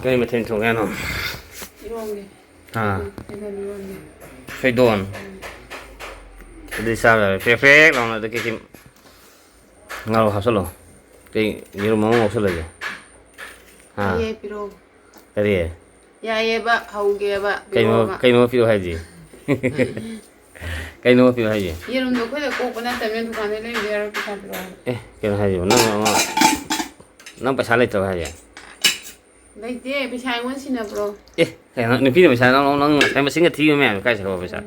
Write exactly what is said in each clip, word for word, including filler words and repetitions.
ꯀꯔꯤ ꯃꯊꯦꯜ ꯊꯣꯡꯒꯦ ꯍꯥꯏꯅꯣ? ꯏꯔꯣꯟꯒꯦ꯫ ꯑꯥ, ꯀꯩꯅꯣ ꯏꯔꯣꯟꯒꯦ? ꯁꯣꯏꯗꯣꯟ꯫ ꯑꯗꯨꯗꯤ ꯆꯥꯕ ꯌꯥꯔꯦ꯫ ꯄ꯭ꯔꯦꯛ ꯄ꯭ꯔꯦꯛ ꯂꯥꯎꯅ ꯑꯗꯨ ꯀꯦꯛꯁꯤ ꯉꯥꯔꯧ ꯍꯥꯞꯆꯜꯂꯣ꯫ ꯀꯩ, ꯌꯦꯔꯨꯝ ꯑꯃ ꯉꯧꯁꯜꯂꯒꯦ꯫ ꯑꯥ, ꯌꯦ, ꯄꯤꯔꯛꯑꯣ꯫ ꯀꯔꯤ? ꯌꯥꯏꯌꯦꯕ, ꯍꯧꯒꯦꯕ, ꯀꯩꯅꯣ, ꯄꯤꯔꯛꯑꯣꯕ꯫ ꯀꯩꯅꯣ ꯄꯤꯔꯛꯑꯣ ꯍꯥꯏꯁꯦ? ꯀꯩꯅꯣ ꯄꯤꯔꯛꯑꯣ ꯍꯥꯏꯁꯦ? ꯌꯦꯔꯨꯝꯗꯣ ꯑꯩꯈꯣꯏꯗ ꯀꯣꯛꯄ ꯅꯠꯇꯕꯅꯤꯅ ꯗꯨꯀꯥꯟꯗꯩ ꯂꯩꯕꯗ ꯌꯥꯔꯣꯏ, ꯄꯩꯁꯥ ꯄꯤꯔꯛꯑꯣ ꯍꯥꯏꯕ꯫ ꯑꯦ, ꯀꯩꯅꯣ ꯍꯥꯏꯁꯤꯕꯣ? ꯅꯪ ꯑꯃ, ꯅꯪ ꯄꯩꯁꯥ ꯂꯩꯇꯕ ꯍꯥꯏꯁꯦ? ꯂꯩꯇꯦ, ꯄꯩꯁꯥ ꯑꯩꯉꯣꯟꯗ ꯁꯤꯟꯅꯕ꯭ꯔꯣ? ꯑꯦ, ꯀꯩꯅꯣ, ꯅꯨꯄꯤꯅ ꯄꯩꯁꯥ, ꯅꯪ, ꯅꯪ ꯉꯁꯥꯏ ꯃꯁꯤꯡꯒ ꯊꯤꯕ ꯃꯌꯥꯝꯗꯣ ꯀꯥꯏ ꯆꯠꯈ꯭ꯔꯕ ꯄꯩꯁꯥ?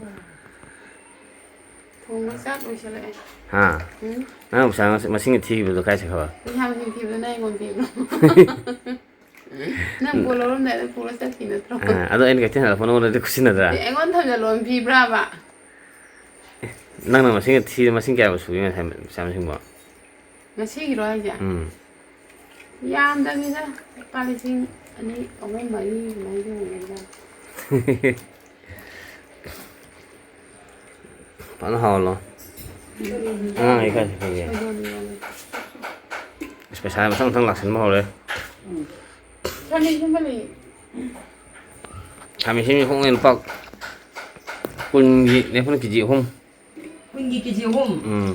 ꯊꯣꯡꯕ ꯆꯥꯛ ꯂꯣꯏꯁꯜꯂꯛꯑꯦ꯫ ꯍꯥ? ꯎꯝ? ꯅꯪ ꯄꯩꯁꯥ ꯃꯁꯤꯡꯒ ꯊꯤꯈꯤꯕꯗꯣ ꯀꯥꯏ ꯆꯠꯈ꯭ꯔꯕ? ꯄꯩꯁꯥ ꯃꯁꯤꯡ ꯊꯤꯕꯗꯣ ꯅꯪ ꯑꯩꯉꯣꯟꯗ ꯄꯤꯕ꯭ꯔꯣ? ꯅꯪ ꯄꯣꯠ ꯂꯧꯔꯝꯗꯥꯏꯗ ꯄꯨꯔ ꯆꯠꯈꯤ ꯅꯠꯇ꯭ꯔꯣ? ꯑꯥ, ꯑꯗꯣ ꯑꯩꯅ ꯀꯩꯊꯦꯜ ꯍꯜꯂꯛꯄ ꯅꯉꯣꯟꯗꯗꯤ ꯈꯨꯠꯁꯤꯟꯅꯗ꯭ꯔꯥ? ꯑꯦ, ꯑꯩꯉꯣꯟꯗ ꯊꯝꯖꯜꯂꯣꯅ ꯄꯤꯕ꯭ꯔꯥꯕ? ꯅꯪꯅ ꯃꯁꯤꯡ ꯊꯤꯔ ꯃꯁꯤꯡ ꯀꯌꯥꯕꯨ ꯁꯨꯏ ꯉꯁꯥꯏ ꯄꯩꯁꯥ ꯃꯁꯤꯡꯕꯣ? ꯉꯁꯤꯒꯤꯔꯣ ꯍꯥꯏꯁꯦ? ꯎꯝ꯫ ꯌꯥꯝꯗꯕꯅꯤꯗ, ꯂꯨꯄꯥ ꯂꯤꯁꯤꯡ ꯑꯅꯤ, ꯑꯍꯨꯝ, ꯃꯔꯤ ꯑꯗꯨꯃꯥꯏꯅ ꯌꯧꯔꯝꯒꯗ꯭ꯔꯥ? ꯐꯖꯅ ꯍꯥꯎꯍꯜꯂꯣ꯫ ꯑꯉꯥꯡꯈꯩ ꯈꯔ ꯄꯤꯒꯦ꯫ ꯑꯁ, ꯄꯩꯁꯥ ꯃꯊꯪ ꯃꯊꯪ ꯂꯥꯛꯁꯟꯕ ꯍꯧꯔꯦ꯫ ꯈꯥꯃꯦꯟ ꯑꯁꯤꯟꯕ ꯂꯩ꯫ ꯈꯥꯃꯦꯟ ꯑꯁꯤꯟꯕꯤ ꯍꯣꯡꯉꯦ, ꯂꯨꯄꯥ ꯀꯨꯟꯒꯤ ꯅꯦ, ꯄꯨꯟꯅ ꯀꯦ ꯖꯤ ꯑꯍꯨꯝ꯫ ꯀꯨꯟꯒꯤ ꯀꯦ ꯖꯤ ꯑꯍꯨꯝ꯫ ꯎꯝ꯫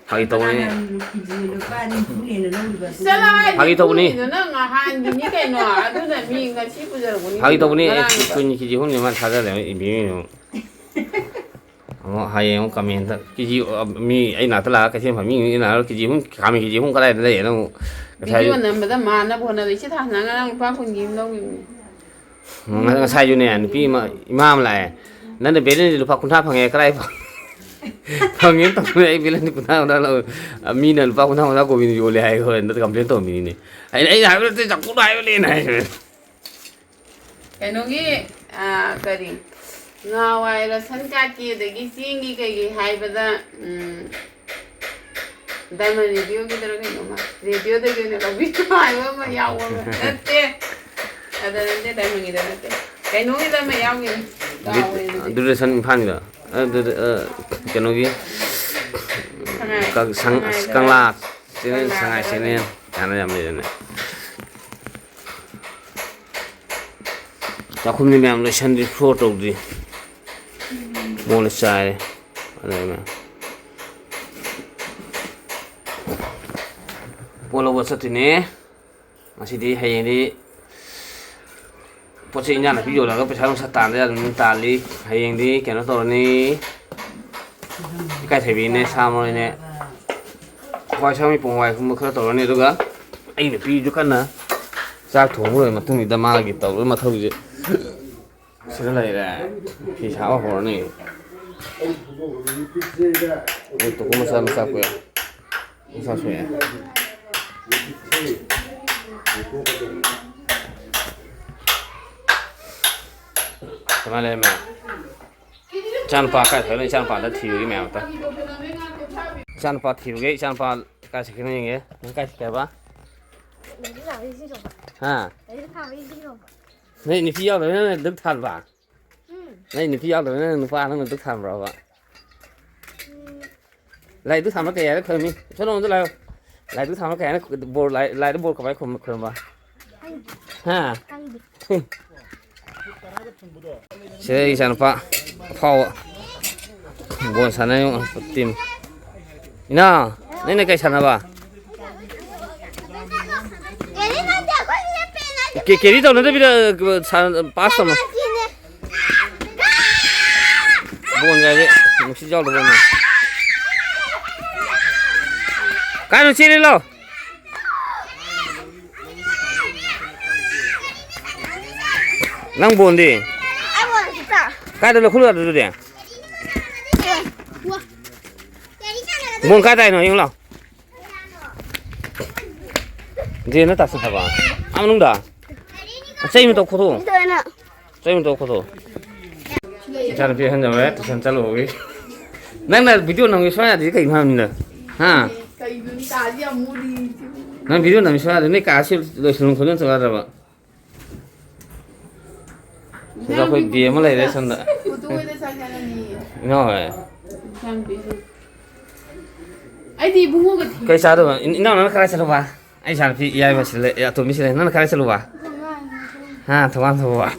ꯐꯥꯒꯤ ꯇꯧꯕꯅꯤ꯫ ꯀꯅꯥꯅ ꯀꯦ ꯖꯤ ꯂꯨꯄꯥ ꯅꯤꯐꯨꯅꯦꯅ ꯂꯧꯔꯤꯕ? ꯆꯠꯂꯣ ꯍꯥꯏ, ꯐꯥꯒꯤ ꯇꯧꯕꯅꯤ꯫ ꯅꯤꯐꯨꯅꯤꯗꯣ ꯅꯪ ꯅꯍꯥꯟꯒꯤꯅꯤ ꯀꯩꯅꯣ, ꯑꯗꯨꯅ ꯃꯤ ꯉꯁꯤ ꯄꯨꯖꯔꯛꯄꯅꯤ ꯐꯥꯒꯤ ꯀꯩꯅꯣ, ꯇꯧꯕꯅꯤ, ꯑꯦ, ꯉꯔꯥꯡꯒꯤꯗꯣ꯫ ꯀꯨꯟꯒꯤ ꯀꯦ ꯖꯤ ꯑꯍꯨꯝꯅꯤ ꯃꯥꯅ ꯊꯥꯖꯗꯦ, ꯏꯕꯤꯅꯤ꯫ ꯑꯃꯨꯛ ꯍꯌꯦꯡ ꯑꯃꯨꯛ ꯀꯃꯦꯟꯗ ꯀꯦ ꯖꯤ, ꯑ, ꯃꯤ ꯑꯩ ꯅꯥꯛꯇ ꯂꯥꯛꯑꯒ ꯀꯩꯊꯦꯜ ꯐꯝꯃꯤ ꯃꯤ ꯅꯥꯛꯇ ꯀꯦ ꯖꯤ ꯑꯍꯨꯝ, ꯈꯥꯃꯦꯟ ꯀꯦ ꯖꯤ ꯑꯍꯨꯝ ꯀꯗꯥꯏꯗ ꯂꯩꯌꯦꯅ ꯑꯃꯨꯛ ꯉꯁꯥꯏ ꯚꯤꯗꯤꯑꯣ ꯅꯝꯕꯗ ꯃꯥꯟꯅꯕ ꯍꯣꯠꯅꯕ, ꯏꯆꯦ ꯊꯥꯁꯅꯥ ꯉꯔꯥꯡ ꯂꯨꯄꯥ ꯀꯨꯟꯒꯤ ꯑꯃ ꯂꯧꯈꯤꯕꯅꯤ꯫ ꯉ-, ꯉꯁꯥꯏꯁꯨꯅꯦ, ꯅꯨꯄꯤ ꯑꯃ, ꯏꯃꯥ ꯑꯃ ꯂꯥꯛꯑꯦ꯫ "ꯅꯪꯅ ꯕꯦꯂꯦꯟꯁ ꯂꯨꯄꯥ ꯀꯨꯟꯊ꯭ꯔꯥ ꯐꯪꯉꯦ, ꯀꯗꯥꯏ ꯐꯪ-, ꯐꯪꯉꯦꯅ ꯇꯧꯔꯦ?" ꯑꯩ ꯕꯦꯂꯦꯟꯁ ꯀꯨꯟꯊ꯭ꯔꯥ, ꯀꯨꯟꯊ꯭ꯔꯥ ꯂꯧ-, ꯑ, ꯃꯤꯅ ꯂꯨꯄꯥ ꯀꯨꯟꯊ꯭ꯔꯥ, ꯀꯨꯟꯊ꯭ꯔꯥ ꯀꯣꯕꯤꯅ ꯌꯣꯜꯂꯦ ꯍꯥꯏ, ꯍꯣꯏ, ꯅꯠꯇ꯭ꯔ ꯀꯝꯄ꯭ꯂꯦꯟ ꯇꯧꯔꯝꯃꯤꯅꯤꯅꯦ꯫ ꯑꯩꯅ, "ꯑꯩꯅ ꯍꯥꯏꯕ ꯅꯠꯇꯦ, ꯖꯥꯀꯨꯅ ꯍꯥꯏꯕꯅꯦꯅ" ꯍꯥꯏ꯫ ꯀꯩꯅꯣꯒꯤ, ꯑ, ꯀꯔꯤ, ꯉꯍꯥꯟꯋꯥꯏ ꯔꯁꯟ ꯀꯥꯔꯠꯀꯤ ꯑꯗꯒꯤ ꯆꯦꯡꯒꯤ ꯀꯩꯒꯤ ꯍꯥꯏꯕꯗ, ꯎꯝ, ꯗꯥꯏꯃꯟ ꯔꯦꯗꯤꯑꯣꯒꯤꯗꯔ ꯀꯩꯅꯣꯝꯃ, ꯔꯦꯗꯤꯑꯣꯗꯒꯤ ꯑꯣꯏꯅ ꯂꯧꯕꯤꯌꯨ ꯍꯥꯏꯕ ꯑꯃ ꯌꯥꯎꯕ ꯑꯃ꯫ ꯅꯠꯇꯦ, ꯑꯗ ꯅꯠꯇꯦ, ꯗꯥꯏꯃꯟꯒꯤꯗ ꯅꯠꯇꯦ, ꯀꯩꯅꯣꯒꯤꯗ ꯑꯃ ꯌꯥꯎꯈꯤꯕꯅꯤ, ꯀꯥꯎꯈ꯭ꯔꯦ ꯑꯗꯨꯗꯤ꯫ ꯗꯨꯔꯗꯔꯁꯟ ꯏꯝꯐꯥꯜꯒꯤꯗꯣ? ꯑ, ꯗꯨꯔ-, ꯑ, ꯀꯩꯅꯣꯒꯤ? ꯁꯉꯥꯏ꯫ ꯀ-, ꯁꯪ-, ꯁꯉꯥꯏꯗ꯫ ꯀꯪꯂꯥ ꯆꯦꯅꯦꯜ, ꯀꯪꯂꯥꯗ꯫ ꯁꯉꯥꯏ ꯆꯦꯅꯦꯜ ꯀꯥꯏꯅ ꯌꯥꯝ ꯂꯩꯕꯅꯦ꯫ ꯆꯥꯛꯈꯨꯝꯗꯤ ꯃꯌꯥꯝ ꯂꯣꯏꯁꯟꯗ꯭ꯔꯤ, floor ꯇꯧꯗ꯭ꯔꯤ꯫ ꯃꯣꯟꯅ ꯆꯥꯏꯔꯦ꯫ ꯑꯗꯨꯅ ꯄꯣꯠ ꯂꯧꯕ ꯆꯠꯇꯣꯏꯅꯦ ꯉꯁꯤꯗꯤ꯫ ꯍꯌꯦꯡꯗꯤ ꯄꯣꯠ ꯆꯩ ꯏꯟꯖꯥꯡ ꯅꯥꯄꯤ ꯌꯣꯜꯂꯒ ꯄꯩꯁꯥ ꯅꯨꯡꯁꯥ ꯇꯥꯟꯗ ꯌꯥꯗꯕꯅꯤꯅ ꯇꯥꯜꯂꯤ꯫ ꯍꯌꯦꯡꯗꯤ ꯀꯩꯅꯣ ꯇꯧꯔꯅꯤ, ꯏꯀꯥꯏꯊꯕꯤꯅꯦ, ꯁꯥ ꯃꯔꯣꯏꯅꯦ, ꯍꯋꯥꯏ ꯁꯥꯡꯕꯤ ꯄꯣꯡ ꯍꯋꯥꯏꯒꯨꯝꯕ ꯈꯔ ꯇꯧꯔꯅꯤ꯫ ꯑꯗꯨꯒ ꯑꯩ ꯅꯨꯄꯤꯗꯨ ꯀꯟꯅ ꯆꯥꯛ ꯊꯣꯡꯕ ꯂꯣꯏꯔ ꯃꯇꯨꯡꯁꯤꯗ ꯃꯥꯒꯤ ꯇꯧꯔꯤꯕ ꯃꯊꯧꯁꯦ꯫ ꯁꯤꯗ ꯂꯩꯔꯦ꯫ ꯐꯤ ꯁꯥꯕ ꯍꯧꯔꯅꯤ꯫ ꯑꯩ ꯇꯨꯈꯣꯡ ꯃꯆꯥ ꯃꯆꯥ ꯀꯣꯏ ꯃꯆꯥ ꯁꯣꯛꯑꯦ꯫ ꯀꯃꯥꯏꯅ ꯂꯩꯔꯝꯃꯦ? ꯏꯆꯥꯅꯨꯄꯥ ꯀꯥꯏ ꯊꯣꯛꯏꯅꯣ? ꯏꯆꯥꯅꯨꯄꯥ ꯑꯝꯇ ꯊꯤꯔꯨꯒꯦ ꯃꯌꯥꯝ ꯑꯝꯇ꯫ ꯏꯆꯥꯅꯨꯄꯥ ꯊꯤꯔꯨꯒꯦ꯫ ꯏꯆꯥꯅꯨꯄꯥ ꯀꯥꯏ ꯆꯠꯈꯤꯅꯣ ꯌꯦꯡꯒꯦ꯫ ꯅꯪ ꯀꯥꯏ ꯆꯠꯀꯦ ꯍꯥꯏꯕ? ꯍꯥ? ꯅꯣꯏ ꯅꯨꯄꯤ ꯌꯥꯎꯗꯕꯅꯤꯅ ꯅꯪ ꯗꯨꯛ ꯊꯥꯟꯕ? ꯎꯝ꯫ ꯅꯣꯏ ꯅꯨꯄꯤ ꯌꯥꯎꯗꯕꯅꯤꯅ ꯅꯪ ꯅꯨꯄꯥ ꯅꯪꯅ ꯗꯨꯛ ꯊꯥꯟꯕ꯭ꯔꯕ? ꯎꯝ꯫ ꯂꯥꯏ ꯗꯨꯛ ꯊꯥꯟꯕ ꯀꯩ ꯍꯥꯏꯅ ꯈꯣꯏꯔꯝꯃꯤ? ꯁꯣꯝꯗ ꯂꯥꯛꯑꯣ꯫ ꯂꯥꯏ ꯗꯨꯛ ꯊꯥꯟꯕ ꯀꯩ ꯍꯥꯏꯅ ꯈꯣꯏ-, ꯕꯣꯔ ꯂꯥꯏ, ꯂꯥꯏꯗ ꯕꯣꯔ ꯀꯃꯥꯏꯅ ꯈꯨꯔꯨꯝ-, ꯈꯣꯏꯔꯝꯕ? ꯈꯪꯗꯦ꯫ ꯍꯥ? ꯈꯪꯗꯦ꯫ ꯁꯤꯗ ꯑꯩ ꯏꯆꯥꯅꯨꯄꯥ ꯑꯐꯥꯎꯕ ꯕꯣꯜ ꯁꯥꯟꯅꯔꯤ team꯫ ꯏꯅꯥꯎ, ꯅꯪꯅ ꯀꯩ ꯁꯥꯟꯅꯕ? ꯀꯦ-, carry ꯇꯧꯅꯗꯕꯤꯗ, ꯑ, ꯁꯥꯟ-, pass ꯇꯧꯅ꯫ ꯕꯣꯟ ꯀꯥꯏꯗꯤ ꯅꯨꯡꯁꯤꯠ ꯌꯥꯎꯗꯕ ꯑꯃ꯫ ꯀꯥꯏꯅꯣ ꯆꯦꯜꯂꯤꯂꯣ? ꯅꯪ ꯕꯣꯟꯗꯤ? ꯑꯩ ꯕꯣꯜ ꯈꯨꯠꯇ꯫ ꯀꯥꯏꯗ ꯂꯧꯈꯠꯂꯨ ꯌꯥꯗ꯭ꯔꯣ ꯑꯗꯨꯗꯤ? ꯕꯣꯜ ꯀꯥꯏꯗ ꯍꯥꯏꯅꯣ? ꯌꯦꯡꯉꯨ ꯂꯥꯎ꯫ ꯗ꯭ꯔꯦꯟꯗ ꯇꯥꯁꯟꯈ꯭ꯔꯕ? ꯑꯥ ꯃꯅꯨꯡꯗ? ꯑꯆꯩ ꯑꯃ ꯇꯧ ꯈꯣꯠꯇꯣꯛꯑꯣ꯫ ꯆꯩ ꯑꯃ ꯇꯧ ꯈꯣꯠꯇꯣꯛꯑꯣ꯫ ꯏꯆꯥꯅꯨꯄꯤ ꯑꯍꯟ ꯌꯧꯔꯦ, tuition ꯆꯠꯂꯨꯕꯒꯤ꯫ ꯅꯪꯅ video ꯅꯝꯒꯦ ꯁꯨꯡꯌꯥ ꯌꯥꯗ꯭ꯔꯤꯁꯦ ꯀꯩꯒꯤꯅꯣ ꯍꯥꯏꯕꯅꯤꯗ? ꯍꯥ? ꯀꯩꯅꯣ ꯀꯥꯁꯦ ꯌꯥꯝ ꯃꯣꯠꯂꯤ꯫ ꯅꯪ video ꯅꯝꯒꯦ ꯁꯨꯡꯌꯥ ꯌꯥꯗ꯭ꯔꯤ, ꯅꯣꯏ ꯀꯥꯁꯤ ꯂꯣꯏꯁꯤꯜꯂꯨ ꯈꯣꯠꯆꯤꯜꯂꯨ ꯇꯧ ꯌꯥꯗ꯭ꯔꯕ? ꯁꯤꯗ ꯑꯩꯈꯣꯏ ꯕꯦ ꯑꯃ ꯂꯩꯔꯦ ꯁꯣꯝꯗ꯫ ꯄꯨꯊꯣꯛꯑꯣꯏꯗ ꯆꯥꯛ ꯆꯥꯅꯅꯤ꯫ ꯏꯅꯥꯎ ꯍꯣꯏ꯫ ꯏꯟꯁꯥꯡ ꯄꯤꯔꯤ꯫ ꯑꯩꯗꯤ ꯏꯕꯨꯡꯉꯣꯒ ꯊꯤ-, ꯀꯩ ꯆꯥꯗꯧꯕ? ꯏꯟ-, ꯏꯅꯥꯎ ꯅꯪꯅ ꯀꯗꯥꯏ ꯆꯠꯂꯨꯕ? ꯑꯩ ꯏꯆꯥꯅꯨꯄꯤ ꯏꯌꯥꯏꯃ ꯁꯤꯗ ꯂꯩ, ꯑꯇꯣꯝꯕꯤ ꯁꯤꯗ ꯂꯩ꯫ ꯅꯪꯅ ꯀꯗꯥꯏ ꯆꯠꯂꯨꯕ? ꯍꯥ, ꯊꯧꯕꯥꯜ ꯊꯧꯕꯥꯜ꯫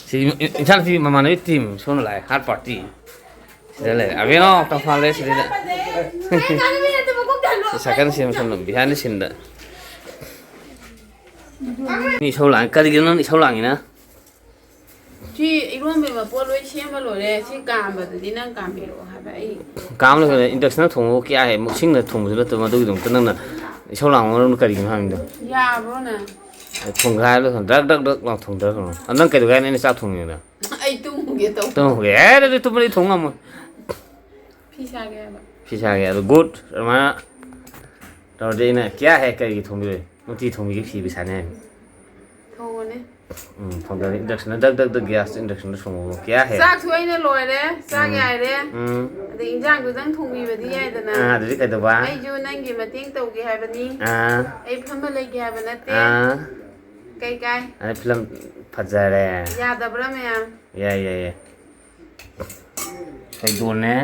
ꯁꯤ ꯏꯝ-, ꯏꯝꯐꯥꯜ ꯁꯤ ꯃꯃꯥꯟꯅꯕꯤ ꯇꯤꯝ ꯁꯣꯝꯗ ꯂꯥꯛꯑꯦ, ꯍꯥꯔꯠ ꯄꯥꯔꯇꯤ꯫ ꯁꯤꯗ ꯂꯩꯔꯦ꯫ ꯑꯕꯦꯅꯥꯎ ꯇꯝꯐꯥꯜ ꯂꯩ ꯁꯤꯗꯩꯗ꯫ ꯁꯤ ꯁꯥꯏꯀꯜ ꯁꯦꯝꯕ ꯁꯣꯝꯗ, behind the scene ꯗ꯫ ꯃꯤ ꯏꯁꯧ ꯂꯥꯡꯉꯤ꯫ ꯀꯔꯤꯒꯤꯅꯣ ꯅꯪ ꯏꯁꯧ ꯂꯥꯡꯉꯤꯅ? ꯁꯤ ꯏꯔꯣꯟꯕꯩ ꯃꯄꯣꯠ ꯂꯣꯏ ꯁꯦꯝꯕ ꯂꯣꯏꯔꯦ꯫ ꯁꯤ ꯀꯥꯝꯕꯗꯨꯗꯤ ꯅꯪ ꯀꯥꯝꯕꯤꯔꯛꯑꯣ ꯍꯥꯏꯕ ꯑꯩ꯫ ꯀꯥꯝꯂꯒ induction ꯗ ꯊꯣꯡꯕꯕꯨ ꯀꯌꯥ ꯍꯦ? ꯁꯤꯡꯅ ꯊꯣꯡꯕꯁꯨ ꯅꯠꯇꯕ, ꯃꯗꯨꯒꯤꯗꯃꯛꯇ ꯅꯪꯅ ꯏꯁꯧ ꯂꯥꯡꯕ ꯃꯔꯝꯗꯣ ꯀꯔꯤꯒꯤꯅꯣ ꯍꯥꯏꯕꯅꯤꯗ? ꯌꯥꯕ꯭ꯔꯣ ꯅꯪ? ꯑꯩ ꯊꯣꯡꯒꯥꯏꯔꯒ ꯗ꯭ꯔꯛ ꯗ꯭ꯔꯛ ꯗ꯭ꯔꯛ ꯂꯥꯎ ꯊꯣꯡꯗꯔ ꯀꯩꯅꯣ꯫ ꯑꯗꯨ ꯅꯪ ꯀꯩꯗꯧꯒꯦ ꯍꯥꯏꯅꯣ? ꯑꯩꯅ ꯆꯥꯛ ꯊꯣꯡꯉꯤꯗꯅ꯫ ꯑꯩ ꯇꯨꯝꯒꯦ ꯇꯧꯕ꯫ ꯇꯨꯝꯃꯨꯒꯦ꯫ ꯑꯦ, ꯑꯗꯨꯗꯤ ꯇꯨꯝꯕꯗꯤ ꯊꯣꯡ ꯉꯝꯃꯣꯏ꯫ ꯐꯤ ꯁꯥꯒꯦ ꯍꯥꯏꯕ꯫ ꯐꯤ ꯁꯥꯒꯦ꯫ ꯑꯗꯨ good꯫ ꯑꯗꯨꯃꯥꯏꯅ ꯇꯧꯔꯗꯤ ꯑꯩꯅ ꯀꯌꯥ ꯍꯦꯛ ꯀꯔꯤꯒꯤ ꯊꯣꯡꯕꯤꯔꯣꯏ? ꯅꯨꯡꯇꯤ ꯊꯣꯡꯕꯤꯒꯦ ꯐꯤꯕꯨ ꯁꯥꯅꯤ ꯍꯥꯏꯕ꯫ ꯊꯣꯡꯉꯨꯅꯦ꯫ ꯎꯝ, ꯊꯣꯡꯗꯔꯦ꯫ Induction ꯗ ꯗꯛ ꯗꯛ ꯗꯛ gas induction ꯗ ꯊꯣꯡꯉꯨ꯫ ꯀꯌꯥ ꯍꯦꯛ? ꯆꯥꯛꯁꯨ ꯑꯩꯅ ꯂꯣꯏꯔꯦ, ꯆꯥꯛ ꯎꯝ꯫ ꯌꯥꯏꯔꯦ꯫ ꯎꯝ꯫ ꯑꯗꯩ ꯏꯟꯖꯥꯡꯗꯨꯗꯪ ꯊꯣꯡꯕꯤꯕꯗꯤ ꯌꯥꯏꯗꯅ꯫ ꯑꯥ, ꯑꯗꯨꯗꯤ ꯀꯩꯗꯧꯕ? ꯑꯩꯁꯨ ꯅꯪꯒꯤ ꯃꯇꯦꯡ ꯇꯧꯒꯦ ꯍꯥꯏꯕꯅꯤ꯫ ꯑꯥ꯫ ꯑꯩ ꯐꯝꯃ ꯂꯩꯒꯦ ꯍꯥꯏꯕ ꯅꯠꯇꯦ꯫ ꯑꯥ꯫ ꯀꯩ ꯀꯥꯏ? ꯑꯗꯩ ꯐꯤꯂꯝ ꯐꯖꯔꯦ꯫ ꯌꯥꯗꯕ꯭ꯔꯥ ꯃꯌꯥꯝ? ꯌꯥꯏ, ꯌꯥꯏ, ꯌꯥꯏ꯫ ꯁꯣꯏꯗꯣꯟꯅꯦ꯫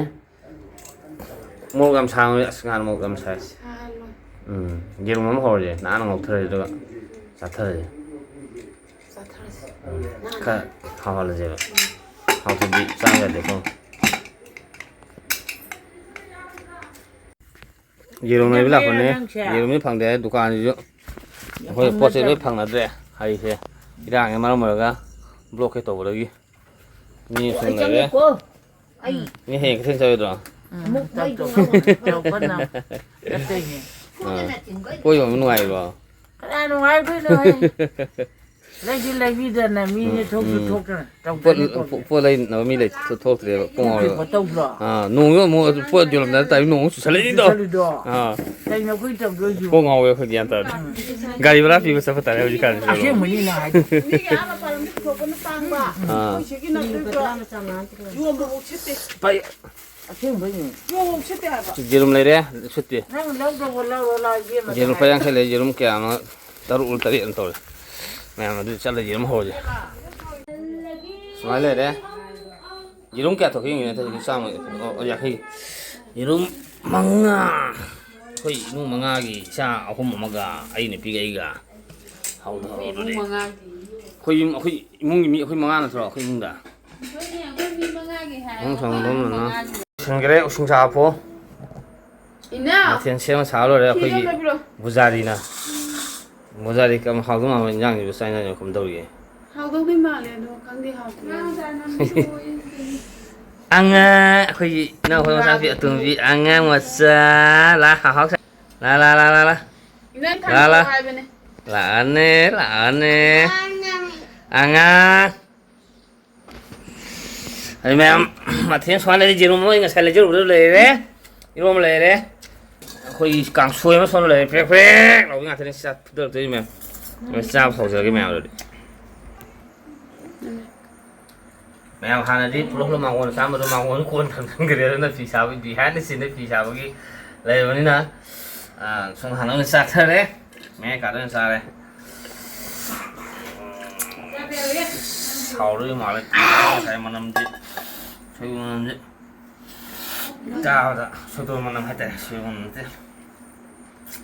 ꯃꯣꯔꯣꯛ ꯌꯥꯝ ꯁꯥꯡꯉꯦ꯫ ꯑꯁ, ꯉꯍꯥꯟ ꯃꯣꯔꯣꯛ ꯌꯥꯝ ꯁꯥꯏ꯫ ꯁꯥꯍꯜꯂꯣ꯫ ꯎꯝ꯫ ꯌꯦꯔꯨꯝ ꯑꯃ ꯍꯧꯔꯁꯦ꯫ ꯅꯥꯟꯅ ꯉꯧꯊꯔꯁꯦ ꯑꯗꯨꯒ ꯆꯥꯊꯔꯁꯦ꯫ ꯆꯥꯊꯔꯁꯦ꯫ ꯎꯝ꯫ ꯅꯥꯟꯅ꯫ ꯈꯔ ꯍꯥꯎꯍꯜꯂꯁꯦꯕ꯫ ꯎꯝ꯫ ꯍꯥꯎꯇ꯭ꯔꯗꯤ ꯆꯥ ꯌꯥꯗꯦꯀꯣ꯫ ꯌꯦꯔꯨꯝ ꯂꯩꯕ ꯂꯥꯛꯄꯅꯦ꯫ ꯅꯪꯁꯦ? ꯌꯦꯔꯨꯝꯗꯤ ꯐꯪꯗꯦ ꯍꯥꯏ ꯗꯨꯀꯥꯟꯁꯤꯁꯨ꯫ ꯑꯩꯈꯣꯏ ꯄꯣꯠ ꯆꯩ ꯂꯣꯏ ꯐꯪꯅꯗ꯭ꯔꯦ꯫ ꯍꯥꯏꯔꯤꯁꯦ ꯏꯔꯥꯡꯅ ꯃꯔꯝ ꯑꯣꯏꯔꯒ blockade ꯇꯧꯕꯗꯒꯤ꯫ ꯃꯤ ꯁꯨꯝ ꯑꯩ ꯂꯩꯔꯦ꯫ ꯆꯪꯉꯦꯀꯣ꯫ ꯑꯩ ꯃꯤ ꯍꯌꯦꯡ ꯀꯩꯊꯦꯜ ꯆꯠꯂꯣꯏꯗ꯭ꯔꯣ? ꯎꯝ, ꯑꯃꯨꯛ ꯆꯠ-, ꯃꯩꯗꯣ ꯆꯠ-, ꯉꯥꯎꯔꯣꯏ꯫ ꯆꯠꯇꯣꯏꯅꯦ꯫ ꯑꯥ꯫ ꯄꯣꯠ ꯌꯣꯟꯕ ꯅꯨꯡꯉꯥꯏꯕ꯭ꯔꯣ? ꯀꯅꯥ ꯅꯨꯡꯉꯥꯏꯗꯣꯏꯅꯣꯍꯦ? ꯂꯩꯁꯨ ꯂꯩꯕꯤꯗꯅ ꯃꯤꯁꯦ ꯎꯝ, ꯊꯣꯛꯁꯨ ꯎꯝ꯫ ꯊꯣꯛꯇꯅ ꯄꯣꯠ, ꯇꯧꯗꯅ ꯄꯣ-, ꯄꯣꯠ ꯂꯩꯅꯕ ꯃꯤ ꯂꯩ-, ꯊꯣꯛꯇ꯭ꯔꯦꯕ꯫ ꯀꯣꯡ ꯉꯥꯎꯔꯦꯕ꯫ ꯇꯧꯗ꯭ꯔꯣ? ꯑꯥ, ꯅꯣꯡꯁꯨ ꯑꯃꯨꯛ ꯄꯣꯠ ꯌꯣꯜꯂꯝꯗꯥꯏꯗ ꯇꯥꯏꯃꯤꯡ ꯅꯣꯡ ꯑꯃꯨꯛ ꯆꯨꯁꯜꯂꯛꯏꯗꯣ꯫ ꯆꯨꯁꯜꯂꯤꯗꯣ꯫ ꯑꯥ꯫ ꯀꯩꯅꯣ ꯑꯩꯈꯣꯏ ꯇꯧꯗꯣꯏꯁꯤꯕꯣ? ꯀꯣꯛ ꯉꯥꯎꯋꯦ ꯑꯩꯈꯣꯏ ꯒ꯭ꯌꯥꯟ ꯇꯥꯗꯦ꯫ ꯎꯝ꯫ ꯒꯥꯔꯤ ꯚꯔꯥ ꯄꯤꯕ ꯆꯠꯄ ꯇꯥꯔꯦ ꯍꯧꯖꯤꯛꯀꯥꯟꯁꯦ꯫ ꯑꯁꯦꯡꯕꯅꯤꯅꯦ ꯍꯥꯏꯁꯦ꯫ ꯃꯤꯒꯤ ꯑꯥ ꯃꯄꯥꯟ ꯂꯝꯗ ꯄꯨꯊꯣꯛꯄꯅ ꯇꯥꯡꯕ꯫ ꯑꯥ꯫ ꯑꯩꯈꯣꯏ ꯁꯤꯒꯤ ꯅꯠꯇ꯭ꯔꯒ ꯌꯣꯟꯕꯐꯥꯎ ꯁꯤꯠꯇꯦ꯫ ꯄꯥꯏ-, ꯑꯁꯦꯡꯕꯩꯅꯦ꯫ ꯌꯣꯟꯕꯐꯥꯎ ꯁꯤꯠꯇꯦ ꯍꯥꯏꯕ꯫ ꯌꯦꯔꯨꯝ ꯂꯩꯔꯦ, ꯁꯤꯠꯇꯦ꯫ ꯅꯪ ꯂꯧꯗꯧꯕ ꯂꯧꯔꯣ ꯂꯥꯎ, ꯏꯕꯦꯝꯃ꯫ ꯌꯦꯔꯨꯝ ꯂꯨꯄꯥ ꯌꯥꯡꯈꯩ ꯂꯩ, ꯌꯦꯔꯨꯝ ꯀꯌꯥꯅꯣ? ꯇꯔꯨꯛꯂ ꯇꯔꯦꯠꯂ ꯇꯧꯔꯦ꯫ ꯃꯌꯥꯝ ꯑꯗꯨ ꯆꯠꯂ ꯌꯦꯔꯨꯝ ꯍꯧꯔꯁꯦ꯫ ꯁꯨꯃꯥꯏꯅ ꯂꯩꯔꯦ꯫ ꯌꯦꯔꯨꯝ ꯀꯌꯥ ꯊꯣꯛꯀꯦ ꯌꯦꯡꯒꯦꯅꯦ, ꯊꯣꯛꯀꯦ ꯆꯥꯝꯃ, ꯑꯣ, ꯑꯣ, ꯌꯥꯡꯈꯩ꯫ ꯌꯦꯔꯨꯝ ꯃꯉꯥ꯫ ꯑꯩꯈꯣꯏ ꯏꯃꯨꯡ ꯃꯉꯥꯒꯤ, ꯏꯆꯥ ꯑꯍꯨꯝ ꯑꯃꯒ ꯑꯩ ꯅꯨꯄꯤꯒ ꯑꯩꯒ꯫ ꯍꯥꯎꯗ ꯍꯥꯎꯗꯣꯔꯦ꯫ ꯏꯃꯨꯡ ꯃꯉꯥꯒꯤ꯫ ꯑꯩꯈꯣꯏ ꯌꯨꯝ, ꯑꯩꯈꯣꯏ ꯏꯃꯨꯡꯒꯤ ꯃꯤ, ꯑꯩꯈꯣꯏ ꯃꯉꯥ ꯅꯠꯇ꯭ꯔꯣ? ꯑꯩꯈꯣꯏ ꯏꯃꯨꯡꯗ꯫ ꯑꯩꯈꯣꯏꯅꯦ, ꯑꯩꯈꯣꯏ ꯃꯤ ꯃꯉꯥꯒꯤ ꯍꯥꯏꯔꯒ ꯎꯝ, ꯑꯩꯈꯣꯏ ꯁꯪꯒꯣꯝ ꯏꯃꯨꯡ ꯂꯣꯟꯅ꯫ ꯃꯉꯥꯒꯤ꯫ ꯁꯤꯡꯒꯔꯦ, ꯎꯁꯤꯡꯁꯥ ꯍꯥꯞꯄꯣ꯫ ꯏꯅꯥꯎ! ꯃꯊꯦꯜ ꯁꯦꯝꯃ ꯁꯥ ꯂꯣꯏꯔꯦ ꯁꯤꯗ ꯑꯩꯈꯣꯏꯒꯤ ꯑꯝꯇ ꯄꯤꯔꯛꯑꯣ꯫ ꯕꯨꯖꯥꯔꯤꯅ꯫ ꯕꯨꯖꯥꯔꯤ ꯀꯝ ꯍꯥꯎꯗꯧ ꯃꯥꯟꯕ ꯏꯟꯖꯥꯡꯁꯤꯕꯨ ꯆꯥꯛ ꯏꯟꯖꯥꯡꯁꯦ ꯀꯝ ꯇꯧꯔꯤꯒꯦ? ꯍꯥꯎꯗꯧꯗꯤ ꯃꯥꯜꯂꯦ, ꯑꯗꯣ ꯈꯪꯗꯦ ꯍꯥꯎꯇꯦ꯫ ꯑꯉꯥꯡ, ꯑꯩꯈꯣꯏꯒꯤ ꯏꯅꯥꯎꯄꯥ ꯃꯆꯥꯅꯨꯄꯤ ꯑꯇꯣꯝꯕꯤ, ꯑꯉꯥꯡ ꯃꯆꯥ꯫ ꯂꯥ, ꯍꯥꯎ, ꯍꯥꯎ, ꯂꯥ, ꯂꯥ, ꯂꯥ, ꯂꯥ, ꯂꯥ꯫ ꯏꯅꯥꯎ ꯂꯥ, ꯂꯥ꯫ ꯊꯥꯡꯗꯣꯛꯑꯣ ꯍꯥꯏꯕꯅꯦ꯫ ꯂꯥꯛꯑꯅꯦ, ꯂꯥꯛꯑꯅꯦ꯫ ꯑꯉꯥꯡ꯫ ꯑꯗꯨ ꯃꯌꯥꯝ ꯃꯊꯦꯜ ꯁꯨꯃꯥꯏꯅ ꯂꯩꯔꯦ꯫ ꯌꯦꯔꯨꯝ ꯑꯃ ꯉꯁꯥꯏ ꯂꯩꯖꯔꯨꯕꯗꯨ ꯂꯩꯔꯦ, ꯏꯔꯣꯝꯕ ꯂꯩꯔꯦ, ꯑꯩꯈꯣꯏꯒꯤ ꯀꯥꯡꯁꯣꯏ ꯑꯃ ꯁꯣꯝꯗ ꯂꯩꯔꯦ꯫ ꯄ꯭ꯔꯦꯛ ꯄ꯭ꯔꯦꯛ ꯂꯥꯎꯕꯤ ꯉꯥꯛꯇꯅꯦ ꯁꯤ ꯆꯥ ꯐꯨꯠꯇꯔꯛꯇꯣꯏꯁꯤ ꯃꯌꯥꯝ꯫ ꯑꯗꯨ ꯆꯥꯕ ꯍꯧꯖꯔꯒꯦ ꯃꯌꯥꯝ ꯑꯗꯨꯗꯤ꯫ ꯃꯌꯥꯝ ꯍꯥꯟꯅꯗꯤ ꯄꯨꯂꯞ ꯄꯨꯂꯞ ꯃꯥꯡꯒꯣꯟ ꯆꯥꯝꯕꯗꯣ ꯃꯥꯡꯒꯣꯟ ꯀꯣꯟ ꯊꯝꯖꯤꯟꯈ꯭ꯔꯦ꯫ ꯑꯗꯨꯅ ꯐꯤ ꯁꯥꯕꯒꯤ, behind the scene ꯗ ꯐꯤ ꯁꯥꯕꯒꯤ ꯂꯩꯕꯅꯤꯅ, ꯑ, ꯁꯨꯝ ꯍꯥꯟꯅ ꯑꯣꯏꯅ ꯆꯥꯊꯔꯦ꯫ ꯃꯌꯥꯏ ꯀꯥꯗ ꯑꯣꯏꯅ ꯆꯥꯔꯦ꯫ ꯍꯥꯎꯗꯣꯏ ꯃꯥꯜꯂꯦ꯫ ꯉꯁꯥꯏ ꯃꯅꯝꯗꯤ, ꯁꯣꯏꯕꯨꯝ ꯃꯅꯝꯗꯤ ꯆꯥꯕꯗ ꯁꯣꯏꯕꯨꯝ ꯃꯅꯝ ꯍꯥꯏꯇꯥꯔꯦ, ꯁꯣꯏꯕꯨꯝ ꯃꯅꯝ ꯅꯠꯇꯦ꯫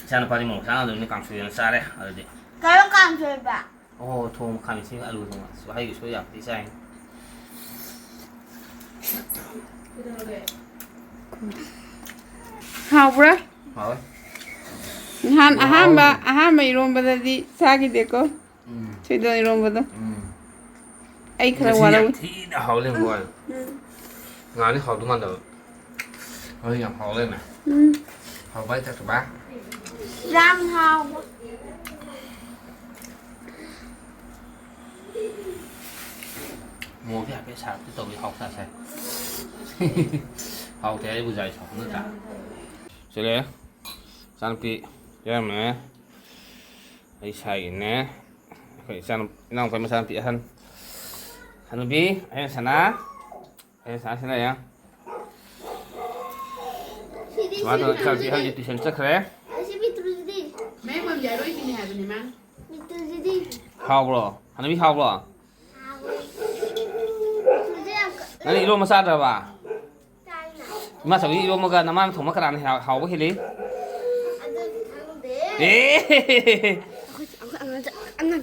ꯏꯆꯥꯅꯨꯄꯥꯗꯤ ꯃꯣꯔꯣꯛ ꯆꯥ ꯉꯝꯗꯕꯅꯤꯅ ꯀꯥꯡꯁꯣꯏ ꯑꯣꯏꯅ ꯆꯥꯔꯦ꯫ ꯑꯗꯨꯗꯤ ꯀꯔꯝ ꯀꯥꯡꯁꯣꯏꯕ? ꯑꯣ, ꯊꯣꯡ ꯈꯥꯃꯦꯟ ꯑꯁꯤꯟꯕ ꯑꯂꯨ ꯊꯣꯡꯕ꯫ ꯑꯁ, ꯋꯥꯍꯩꯒꯤ ꯁꯣꯏ ꯌꯥꯝ ꯊꯤ ꯆꯥꯏ꯫ ꯍꯥꯎꯕ꯭ꯔꯥ? ꯍꯥꯎꯋꯦ꯫ ꯅꯍꯥꯟ ꯋꯥꯎ꯫ ꯑꯍꯥꯟꯕ, ꯑꯍꯥꯟꯕ ꯏꯔꯣꯝꯕꯗꯗꯤ ꯆꯥꯈꯤꯗꯦꯀꯣ꯫ ꯎꯝ꯫ ꯊꯣꯏꯗꯣꯡ ꯏꯔꯣꯝꯕꯗꯣ꯫ ꯎꯝ꯫ ꯑꯩ ꯈꯔ ꯉꯁꯤ ꯌꯥꯝ ꯋꯥꯔꯧꯏ꯫ ꯊꯤꯅ ꯍꯥꯎ ꯂꯩꯔꯝꯕ ꯋꯥꯅꯤ꯫ ꯎꯝ꯫ ꯉꯥꯅꯤ ꯍꯥꯎꯗꯧ ꯃꯥꯟꯗꯕ꯫ ꯉꯁꯤ ꯌꯥꯝ ꯍꯥꯎ ꯂꯩꯔꯝꯃꯦ꯫ ꯎꯝ꯫ ꯍꯥꯎꯕ ꯍꯥꯏ ꯆꯠꯇꯕ꯫ ꯌꯥꯝ ꯍꯥꯎꯕ꯫ ꯃꯣꯔꯣꯛꯁꯦ ꯍꯥꯏꯐꯦꯠ ꯁꯥꯔꯞꯇꯤ ꯇꯧꯏ, ꯍꯥꯎꯇ ꯁꯥꯏ꯫ ꯍꯥꯎꯇꯦ ꯍꯥꯏꯕꯨ ꯖꯥꯏ ꯁꯥꯎ ꯅꯠꯇ꯭ꯔꯥ? ꯁꯤꯂꯦ, ꯏꯆꯥꯅꯨꯄꯤ ꯌꯥꯏꯃꯅꯦ, ꯑꯩ ꯁꯥꯏꯒꯤꯅꯦ, ꯑꯩꯈꯣꯏ ꯏꯆꯥꯅꯨ-, ꯏꯅꯥꯎꯄꯥꯒꯤ ꯃꯆꯥꯅꯨꯄꯤ ꯑꯍꯟ, ꯍꯅꯨꯕꯤ, ꯑꯩꯅ ꯁꯅꯥ, ꯑꯩꯅ ꯁꯅꯥ ꯁꯤꯟꯅ ꯌꯥ꯫ ꯁꯤꯗꯤ ꯁꯨꯃꯥꯏꯅ ꯇꯧꯗꯅ ꯁꯤꯗꯤ ꯏꯆꯥꯅꯨꯄꯤ ꯑꯍꯟꯁꯦ tuition ꯆꯠꯈ꯭ꯔꯦ꯫ ꯑꯁꯤ ꯄꯤꯛꯇ꯭ꯔꯨꯁꯤꯗꯤ꯫ ꯃꯌꯥꯝ ꯌꯥꯔꯣꯏꯗꯤꯅꯦ ꯍꯥꯏꯕꯅꯦ ꯃꯥ꯫ ꯄꯤꯛꯇ꯭ꯔꯨꯁꯤꯗꯤ꯫ ꯍꯥꯎꯕ꯭ꯔꯣ? ꯍꯅꯨꯕꯤ ꯍꯥꯎꯕ꯭ꯔꯣ? ꯍꯥꯎꯋꯦ꯫ ꯅꯪꯗꯤ ꯏꯔꯣꯝꯕ ꯆꯥꯗ꯭ꯔꯕ? ꯆꯥꯏꯅ꯫ ꯏꯃꯥꯆꯧꯕꯤ ꯏꯔꯣꯝꯕꯒ ꯅꯃꯥꯅ ꯊꯣꯡꯕ ꯀꯅꯥꯅ ꯍꯦꯟꯅ ꯍꯥꯎꯕ ꯍꯦꯜꯂꯤ? ꯑꯗꯨꯗꯤ ꯈꯪꯗꯦ꯫ ꯑꯦ! ꯑꯉꯥꯡ ꯑꯉꯥꯡ ꯑꯉꯥꯡ